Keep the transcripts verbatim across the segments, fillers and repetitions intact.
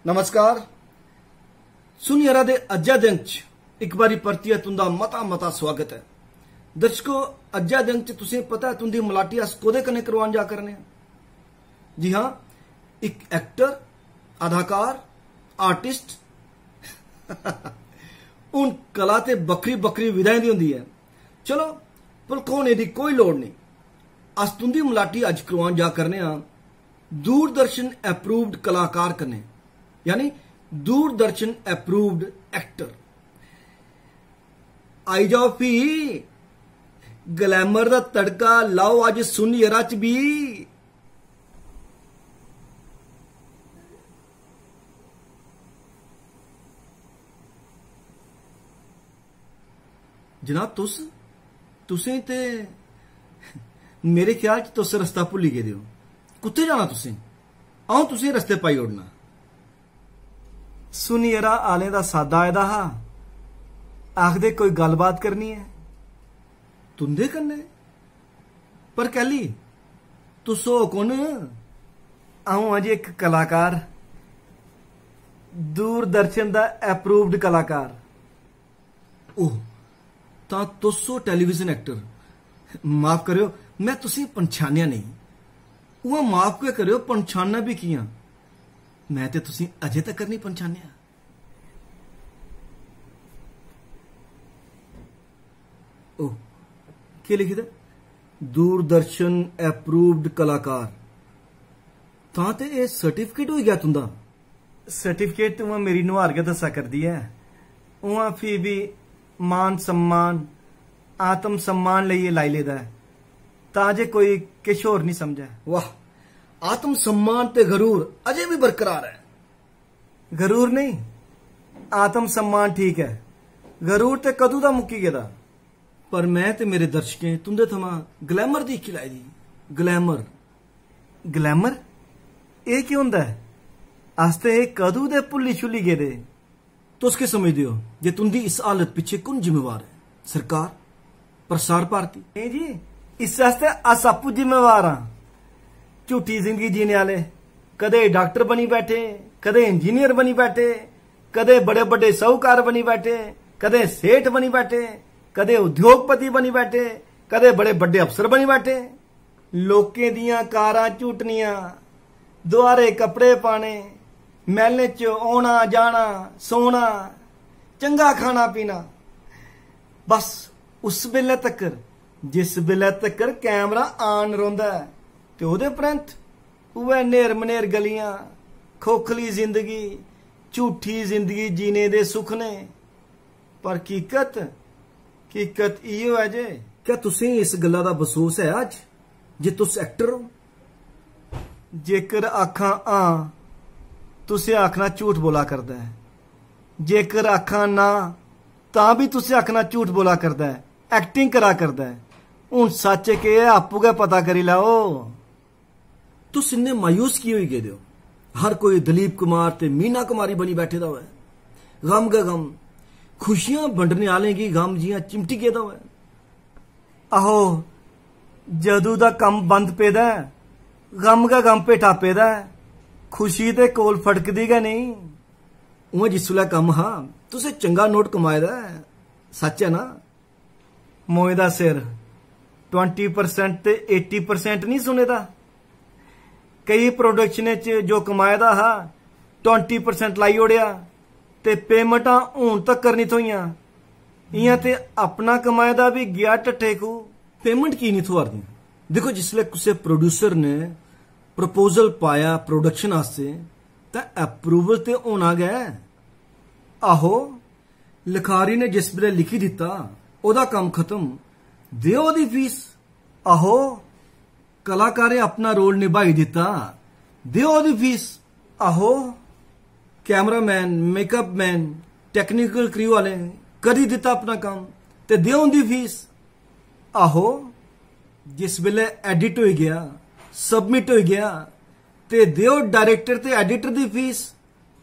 नमस्कार। सुन यरा दे अज्जै दिन च इक बारी परतियै तुंदा मता मता स्वागत ऐ। दर्शको, अज्जै दिन च तुसें पता ऐ तुंदी मलाटी अस कोह्दे कन्नै करवान जा करने आं? जी हां, इक एक्टर, अदाकार, आर्टिस्ट। हून कला ते बक्खरी बक्खरी विधाएं दी होंदी ऐ। चलो, भलखोने दी कोई लोड़ नेईं। अस तुंदी मलाटी अज्ज करवान जा करने आं दूरदर्शन अप्रूव्ड कलाकार कन्नै, यानी दूरदर्शन अप्रूव्ड एक्टर। आई जाओ फ्ही, ग्लैमर दा तड़का लाओ अज्ज सुन यरा च बी। जनाब, तुस, तुसें ते, मेरे ख्याल च तुस रस्ता भुल्ली गेदे ओ। कुत्थै जाना तुसें? अ'ऊं तुसें रस्ते पाई ओड़ना। सुन यरा आह्लें दा सादा आए दा हा, आखदे कोई गल्लबात करनी ऐ तुं'दे कन्नै। पर कैली? तुस ओ कु'न? अ'ऊं आं जी इक कलाकार, दूरदर्शन दा अप्रूव्ड कलाकार। ओह, तां तुस ओ टेलीविजन एक्टर। माफ करेओ, में तुसें पंछानेआ नेईं। उ'आं माफ गै करेओ, पंछानना बी कि'यां? में ते तुसें अजें तकर नेईं पंछानेआ। ओह, केह् लिखे दा? दूरदर्शन अप्रूव्ड कलाकार। तां ते एह् सर्टिफिकेट होई गेआ तुं'दा। सर्टिफिकेट ते उ'आं मेरी नुहार गै दस्सा करदी ऐ, उ'आं फ्ही बी मान सम्मान, आत्म सम्मान लेइयै लाई लेदा ऐ, तां जे कोई किश होर निं समझै। वाह, आत्म सम्मान ते गरूर अजें बी बरकरार ऐ। गरूर नेईं, आत्म सम्मान ठीक ऐ, गरूर ते कदूं दा मुक्की गेदा। पर में ते मेरे दर्शकें तुं'दे थमां ग्लैमर दी हीखी लाई दी। ग्लैमर? ग्लैमर? एह् केह् होंदा ऐ? अस ते एह् कदूं दे भुल्ली-शुल्ली गेदे। तुस केह् समझदे ओ जे तुं'दी इस हालत पिच्छे कु'न जिम्मेवार ऐ? सरकार? प्रसार भारती? नेईं जी, इस आस्तै अस आपूं जिम्मेवार आं। झूठी जिंदगी जीने आह्ले, कदें डाक्टर बनी बैठे, कदें इंजीनियर बनी बैठे, कदें बड़े बड्डे साहूकार बनी बैठे, कदें सेठ बनी बैठे, कदें उद्योगपति बनी बैठे, कदें बड़े बड्डे अफसर बनी बैठे। लोकें दियां कारां झूटनियां, दुआरे कपड़े पाने, मैह्लें च औना जाना, सौना, चंगा खाना पीना। बस उस बेल्लै तक्कर, जिस बेल्लै तक्कर कैमरा on रौंह्दा ऐ, ते ओह्दे परैंत उ'ऐ न्हेर मन्हेर गलियां, खोखली जिंदगी, झूठी जिंदगी जीने दे सुखने। पर हकीकत, हकीकत इ'यो ऐ जे क्या तुसें इस गल्ला दा बसोस ऐ अज्ज जे तुस एक्टर ओ? जेकर आखां हां, तुसें आखना झूठ बोला करदा ऐ। जेकर आखां ना, तां बी तुसें आखना झूठ बोला करदा ऐ, एक्टिंग करा करदा ऐ। हून सच्च केह् ऐ, आपूं गै पता करी लैओ। तुस इन्ने मायूस की होई गेदे ओ? हर कोई दलीप कुमार ते मीना कुमारी बनी बैठे दा होऐ। गम गै गम। खुशियां बंडने आह्लें गी गम जि'यां चिमटी गेदा होऐ। आहो, जदू दा कम्म बंद पेदा ऐ, गम गै गम भेठा पेदा ऐ। खुशी ते कोल फटकदी गै नेईं। उ'आं जिसलै कम्म हा, तुसें चंगा नोट कमाए दा ऐ, सच्च ऐ ना? मोए दा सिर, ट्वेंटी परसेंट ते एटी परसेंट नहीं सुने दा? केई प्रोडक्शनें च जो कमाए दा हा, ट्वेंटी परसेंट लाई ओड़ेआ ते पेमेंटां हून तक्कर नहीं थ्होइयां। इ'यां ते अपना कमाए दा बी गेआ ढट्ठे खूह्। पेमेंट की नहीं थ्होआ दियां? दिक्खो, जिसलै कुसै प्रोड्यूसर ने प्रपोजल पाया प्रोडक्शन आस्तै, तां अप्रूवल ते होना गै। आहो, लखारी ने जिस बेल्लै लिखी दित्ता, ओह्दा कम्म खत्म। देओ ओह्दी फीस। आहो, कलाकारें अपना रोल निभाई दित्ता, देओ ओह्दी फीस। आहो, cameraman, makeup man, technical crew आह्लें करी दित्ता अपना कम्म, ते देओ उं'दी फीस। आहो, जिस बेल्लै एडिट होई गेआ, सबमिट होई गेआ, ते देओ डायरेक्टर ते एडिटर दी फीस।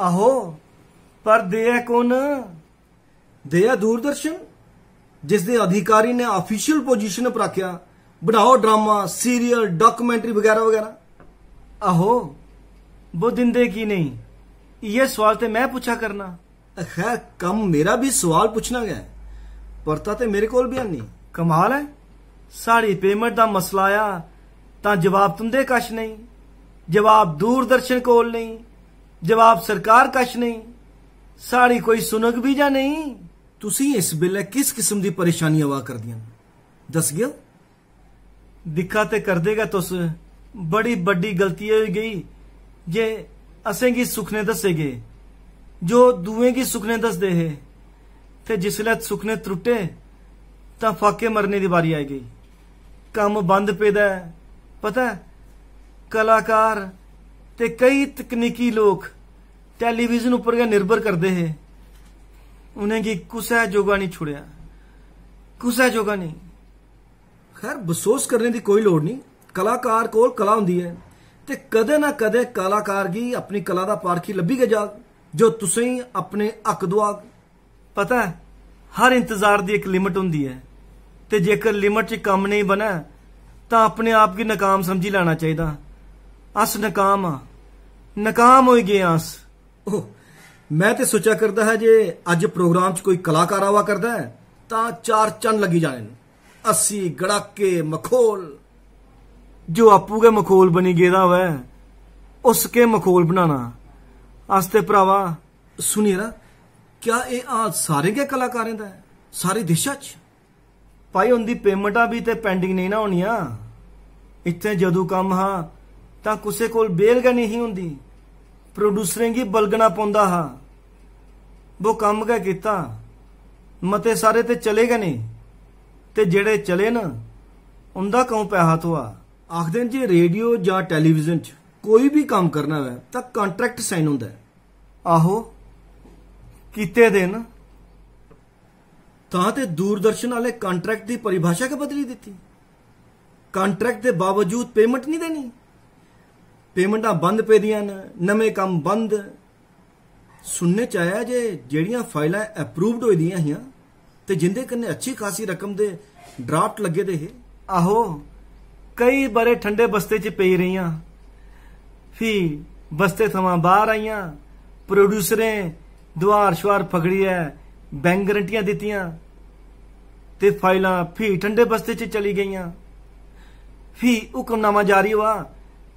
आहो, पर देऐ कु'न? देआ दूरदर्शन, जिसदे अधिकारी ने ऑफिशियल पोजीशन पर आखेआ, "बनाओ ड्रामा, सीरियल, डॉक्यूमेंट्री बगैरा बगैरा।" आहो, वो दिंदे की नेईं? इ'यै सोआल ते में पुच्छा करना। खैर, कम्म मेरा बी सोआल पुच्छना गै ऐ। परता ते मेरे कोल बी हैनी। कमाल ऐ, साढ़ी पेमेंट दा मसला आया तां जवाब तुं'दे कश नेईं, जवाब दूरदर्शन कोल नेईं, जवाब सरकार कश नेईं। साढ़ी कोई सुनग बी जां नेईं? तुसें इस बेल्लै किस किस्म दी परेशानी आवा करदियां न, दसगेओ? दिक्खा ते करदे गै तुस, बड़ी बड्डी गलती एह् होई गेई जे असेंगी सुखने दस्से गे, जो दूएं गी सुखने दसदे हे, ते जिसलै सुखने त्रुट्टे तां फाके मरने दी बारी आई गेई। कम्म बंद पेदा ऐ। पता ऐ, कलाकार ते केई तकनीकी लोक टेलीविजन उप्पर गै निर्भर करदे हे। उ'नेंगी कुसै जोगा निं छुड़ेआ, कुसै जोगा निं। खैर, बसोस करने दी कोई लोड़ निं। कलाकार कोल कला होंदी ऐ ते कदें ना कदें कलाकार गी अपनी कला दा पारखी लब्भी गै जाग, जो तुसेंगी अपने हक दुआग। पता ऐ, हर इंतजार दी इक लिमिट होंदी ऐ ते जेकर लिमिट च कम्म नेईं बनै तां अपने आप गी नकाम समझी लैना चाहिदा। अस नकाम आं, नकाम होई गे आं अस। ओह, में ते सोचा करदा हा जे अज्ज प्रोग्राम च कोई कलाकार आवा करदा ऐ तां चार चन्न लग्गी जाने न। अस्सी, गड़ाके, मखौल। जो आपूं गै मखौल बनी गेदा होऐ, उस केह् मखौल बनाना? अस ते भ्रावा। सुनिए ना, क्या एह् हाल सारे गै कलाकारें दा ऐ, सारे देशा च? भाई, उं'दी पेमेंटां बी ते pending नेईं ना होनियां। इत्थें जदूं कम्म हा तां कुसै कोल बेल गै नेईं ही होंदी। प्रोड्यूसरें गी बलगना पौंदा हा। वो कम्म गै कीता। मते सारे ते चले गै नेईं, ते जेह्ड़े चले न, उं'दा क'ऊं पैहा थ्होआ? आखदे न जे रेडियो जां टेलीविजन च कोई बी कम्म करना होऐ तां कॉन्ट्रैक्ट साइन होंदा ऐ। आहो, कीते दे न। तां ते दूरदर्शन आह्ले कॉन्ट्रैक्ट दी परिभाशा गै बदली दित्ती। कॉन्ट्रैक्ट दे बावजूद पेमेंट निं देनी। पेमेंटां बंद पेदियां न, नमें कम्म बंद। सुनने च आया जे जेह्ड़ियां फाइलां अप्रूव्ड होई दियां हियां ते जिंदे कन्नै अच्छी खासी रकम दे ड्राफ्ट लग्गे दे हे। आहो, केई ब'रे ठंडे बस्ते च पेई रेहियां। फ्ही बस्ते थमां बाह्र आइयां। प्रोड्यूसरें दुहार शुहार फकड़ियै बैंक गरंटियां दित्तियां ते फाइलां फ्ही ठंडे बस्ते च चली गेइयां। फ्ही हुक्मनामा जारी होआ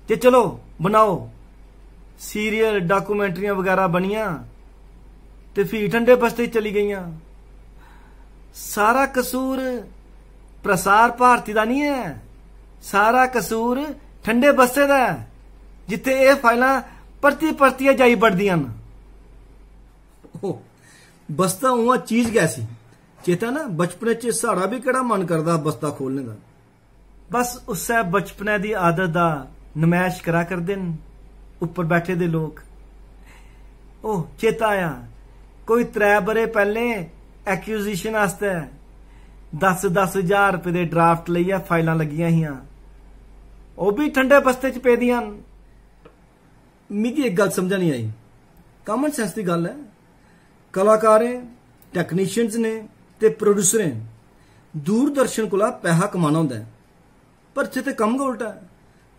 जे चलो बनाओ। सीरियल, डाकूमेंट्रियां बगैरा बनियां ते फ्ही ठंडे बस्ते च चली गेइयां। सारा कसूर प्रसार भारती दा निं ऐ, सारा कसूर ठंडे बस्ते दा ऐ, जित्थै एह् फाइलां परती परतियै जाई बड़दियां न। ओह, बस्ता उ'आं चीज गै ऐसी। चेता ना, बचपने च साढ़ा बी केह्ड़ा मन करदा हा बस्ता खोलने दा। बस उस्सै बचपनै दी आदत दा नमैश करा करदे न उप्पर बैठे दे लोक। ओह, चेता आया, कोई त्रै ब'रे पैह्लें एक्विजिशन आस्तै दस दस ज्हार रपेऽ दे ड्राफ्ट लेइयै फाइलां लग्गियां हियां, ओह् बी ठंडे बस्ते च पेदियां न। मिगी इक गल्ल समझा निं आई। कॉमन सेंस दी गल्ल ऐ। कलाकारें, टेक्नीशियंस ने ते प्रोड्यूसरें दूरदर्शन कोला पैहा कमाना होंदा ऐ, पर इत्थै ते कम्म गै उल्टा ऐ।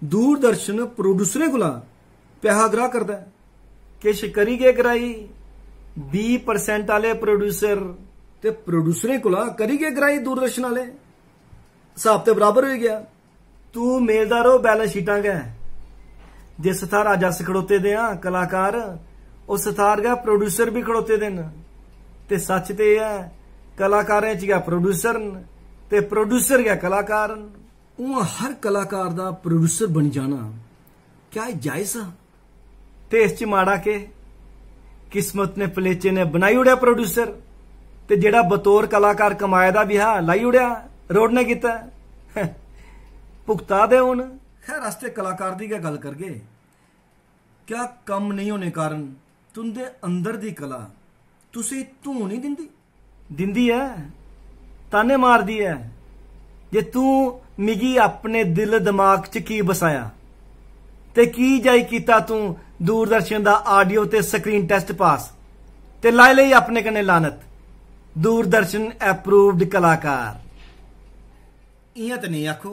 दूरदर्शन प्रोड्यूसरें कोला पैहा ग्राह् करदा ऐ। किश करी गै ग्राही, बीह् परसेंट आह्ले प्रोड्यूसर। ते प्रोड्यूसरें कोला करी गै ग्राही दूरदर्शन आह्ले। स्हाब ते बराबर होई गेआ। तू मेलदा रौह् बैलेंस शीटां गै। जिस थाह्र अज्ज अस खड़ोते दे आं कलाकार, उस थाह्र गै प्रोड्यूसर बी खड़ोते दे न। ते सच्च ते एह् ऐ, कलाकारें च गै प्रोड्यूसर न ते प्रोड्यूसर गै कलाकार न। उ'आं हर कलाकार दा प्रोड्यूसर बनी जाना, क्या एह् जायज हा? ते इस च माड़ा केह्? किस्मत ने, पलेचे ने बनाई ओड़ेआ प्रोड्यूसर, ते जेह्ड़ा बतौर कलाकार कमाए दा बी हा, लाई ओड़ेआ रोड़ने गितै। भुगता दे हून। खैर, अस ते कलाकार दी गै गल्ल करगे। क्या कम्म नेईं होने कारण तुं'दे अंदर दी कला तुसें धूं निं दिंदी? दिंदी ऐ, ताने मारदी ऐ जे तूं मिगी अपने दिल दमाग च की बसाया ते की जाई कीता तूं दूरदर्शन दा ऑडियो ते स्क्रीन टेस्ट पास ते लाई लेई अपने कन्नै लानत। दूरदर्शन अप्रूव्ड कलाकार। इ'यां ते नेईं आखो।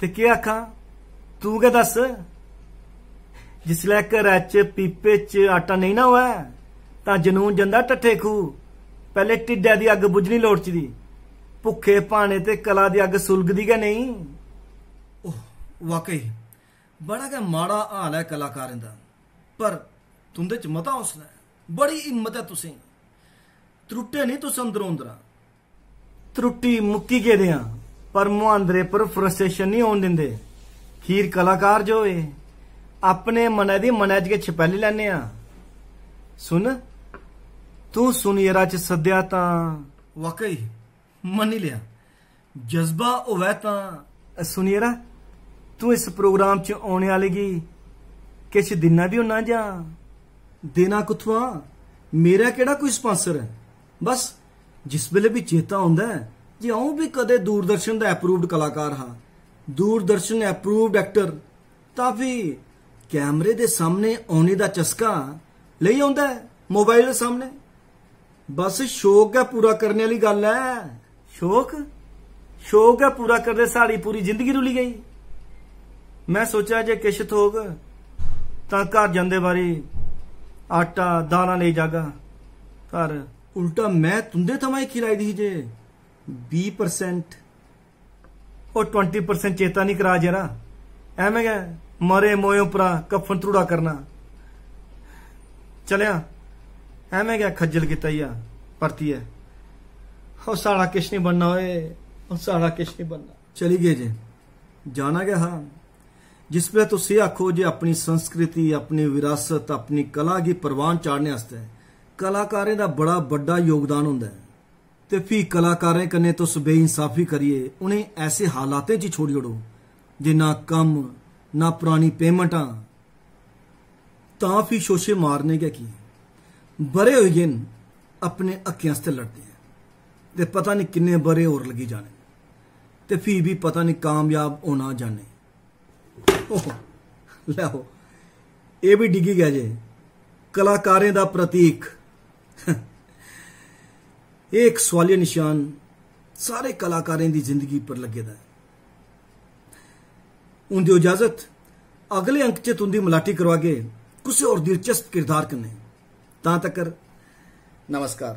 ते केह् आखां, तूं गै दस्स। जिसलै घरै च पीपे च आटा नेईं ना होऐ, तां जनून जंदा टट्ठे खूह्। पैह्ले ढिड्डै दी अग्ग बुझनी लोड़चदी। भुक्खे भाने ते कला दी अग्ग सुलगदी गै नेईं। ओह, वाकई बड़ा गै माड़ा हाल ऐ कलाकारें दा। पर तुं'दे च मता हौसला ऐ, बड़ी हिम्मत ऐ तुसें। त्रुट्टे निं तुस अंदरो अंदरा। त्रुट्टी मुक्की गेदे आं, पर मुहांदरे पर फ्रस्ट्रेशन निं औन दिंदे। खीर कलाकार जो होए, अपने मनै दी मनै च गै छपैली लैन्ने आं। सुन, तूं सुनियरा च सद्देआ तां वाकई मन्नी लेआ, जज्बा होऐ तां। सुनियरा, तूं इस प्रोग्राम च औने आह्ले गी किश दिन्ना बी होना जां? देना कुत्थुआं? मेरा केह्ड़ा कोई स्पांसर ऐ। बस, जिस बेल्लै बी चेता औंदा ऐ जे अ'ऊं बी कदें दूरदर्शन दा अप्रूव्ड कलाकार हा, दूरदर्शन अप्रूव्ड एक्टर, तां फ्ही कैमरे दे सामने औने दा चस्का लेई औंदा ऐ मोबाइल दे सामने। बस, शौक गै पूरा करने आह्ली गल्ल ऐ। शौक? शौक गै पूरा करदे साढ़ी पूरी जिंदगी रुली गेई। में सोचेआ जे किश थ्होग तां घर जंदे बारी आटा, दालां लेई जागा घर। उल्टा में तुं'दे थमां हीखी लाई दी ही जे बीह् परसेंट, ओह् ट्वेंटी परसेंट चेता निं करा जरा। ऐमें गै मरे मोए उप्परा कफन त्रुड़ा करना। चलेआ, ऐमें गै खज्जल कीता ई आ परतियै। ओह् साढ़ा किश निं बनना ओए, ओह् साढ़ा किश निं बनना। चली गे जे, जाना गै हा। जिस बेल्लै तुस एह् आखो जे अपनी संस्कृति, अपनी विरासत, अपनी कला गी परवान चाढ़ने आस्तै कलाकारें दा बड़ा बड्डा योगदान होंदा ऐ, ते फ्ही कलाकारें कन्नै तुस बेइंसाफी करियै उ'नें ऐसे हालातें च छोड़ी ओड़ो जे ना कम्म, ना परानी पेमेंटां, तां फ्ही शोशे मारने गै की? ब'रे होई गे न अपने हक्कें आस्तै लड़दे, ते पता निं किन्ने ब'रे होर लग्गी जाने, ते फ्ही बी पता निं कामयाब होना जां नेईं। ओह, लैओ, एह् बी डिग्गी गेआ जे कलाकारें दा प्रतीक। एह् इक सोआलिया निशान सारे कलाकारें दी जिंदगी पर लग्गे दा ऐ। हून देओ इजाजत, अगले अंक च तुं'दी मलाटी करवागे कुसै होर दिलचस्प किरदार कन्नै। तां तकर नमस्कार।